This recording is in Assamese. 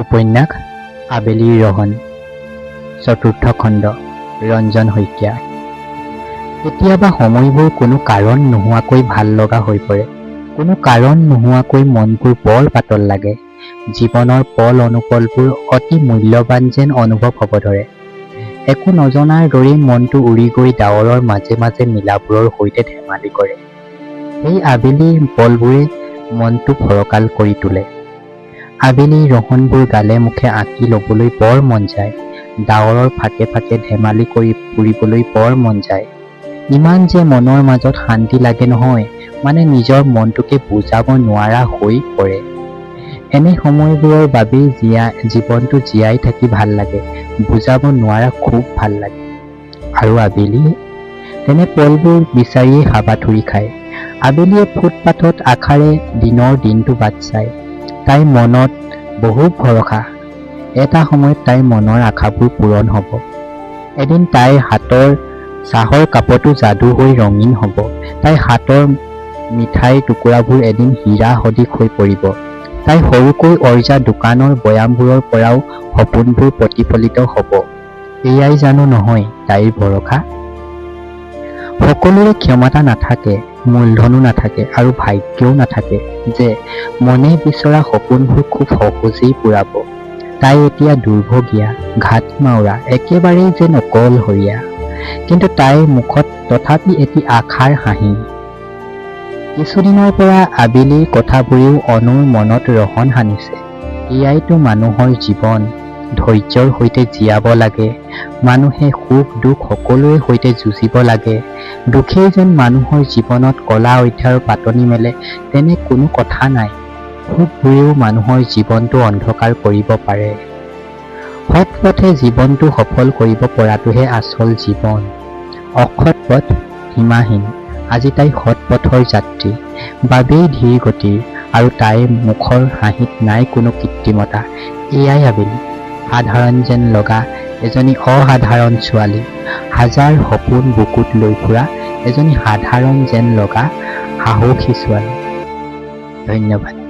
উপন্যাস আবেলিৰ ৰহণ, চতুৰ্থ খণ্ড, ৰঞ্জন শইকীয়া। কেতিয়াবা সময়বোৰ কোনো কাৰণ নোহোৱাকৈ ভাল লগা হৈ পৰে। কোনো কাৰণ নোহোৱাকৈ মনবোৰ বৰ পাতল লাগে। জীৱনৰ পল অনুপলবোৰ অতি মূল্যৱান যেন অনুভৱ হ'ব ধৰে। একো নজনাৰ দৰেই মনটো উৰি গৈ ডাৱৰৰ মাজে মাজে নীলাবোৰৰ সৈতে ধেমালি কৰে। সেই আবেলিৰ পলবোৰে মনটো ফৰকাল কৰি তোলে। আবেলিৰ ৰহণবোৰ গালে মুখে আঁকি ল'বলৈ বৰ মন যায়। ডাৱৰৰ ফাকে ফাকে ধেমালি কৰি ফুৰিবলৈ বৰ মন যায়। ইমান যে মনৰ মাজত শান্তি লাগে নহয়, মানে নিজৰ মনটোকে বুজাব নোৱাৰা হৈ পৰে। এনে সময়বোৰৰ বাবেই জীৱনটো জীয়াই থাকি ভাল লাগে, বুজাব নোৱাৰা খুব ভাল লাগে। আৰু আবেলিয়ে তেনে পলবোৰ বিচাৰিয়েই হাবাথুৰি খায়। আবেলিয়ে ফুটপাথত আশাৰে দিনৰ দিনটো বাট চায়। তাইৰ মনত বহু ভৰসা, এটা সময়ত তাইৰ মনৰ আশাবোৰ পূৰণ হ'ব। এদিন তাইৰ হাতৰ চাহৰ কাপতো যাদু হৈ ৰঙীন হ'ব। তাইৰ হাতৰ মিঠাইৰ টুকুৰাবোৰ এদিন হীৰা সদৃশ হৈ পৰিব। তাই সৰুকৈ অৰ্জা দোকানৰ বৈয়ামবোৰৰ পৰাও সপোনবোৰ প্ৰতিফলিত হ'ব। এয়াই জানো নহয় তাইৰ ভৰসা? সকলোৰে ক্ষমতা নাথাকে, মূলধনো নাথাকে আৰু ভাগ্যও নাথাকে যে মনে বিচৰা সপোনবোৰ খুব সহজেই পূৰাব। তাই এতিয়া দুৰ্ভগীয়া, ঘাট মাউৰা, একেবাৰেই যেন অকলশৰীয়া। কিন্তু তাইৰ মুখত তথাপি এটি আশাৰ হাঁহি। কিছুদিনৰ পৰা আবেলিৰ কথাবোৰেও অনুৰ মনত ৰহণ সানিছে। এয়াইতো মানুহৰ জীৱন। ধৈৰ্যৰ সৈতে জীয়াব লাগে। মানুহে সুখ দুখ সকলোৰে সৈতে যুঁজিব লাগে। দুখেই যেন মানুহৰ জীৱনত কলা অধ্যায়ৰ পাতনি মেলে, তেনে কোনো কথা নাই। সুখবোৰেও মানুহৰ জীৱনটো অন্ধকাৰ কৰিব পাৰে। সৎ পথে জীৱনটো সফল কৰিব পৰাটোহে আচল জীৱন। অসৎ পথ সীমাহীন। আজি তাই সৎ পথৰ যাত্ৰী বাবেই ধীৰ গতিৰ আৰু তাইৰ মুখৰ হাঁহিত নাই কোনো কৃত্ৰিমতা। এয়াই আবেলি, সাধাৰণ যেন লগা এজনী অসাধাৰণ ছোৱালী। হাজাৰ সপোন বুকুত লৈ ফুৰা এজনী সাধাৰণ যেন লগা সাহসী ছোৱালী। ধন্যবাদ।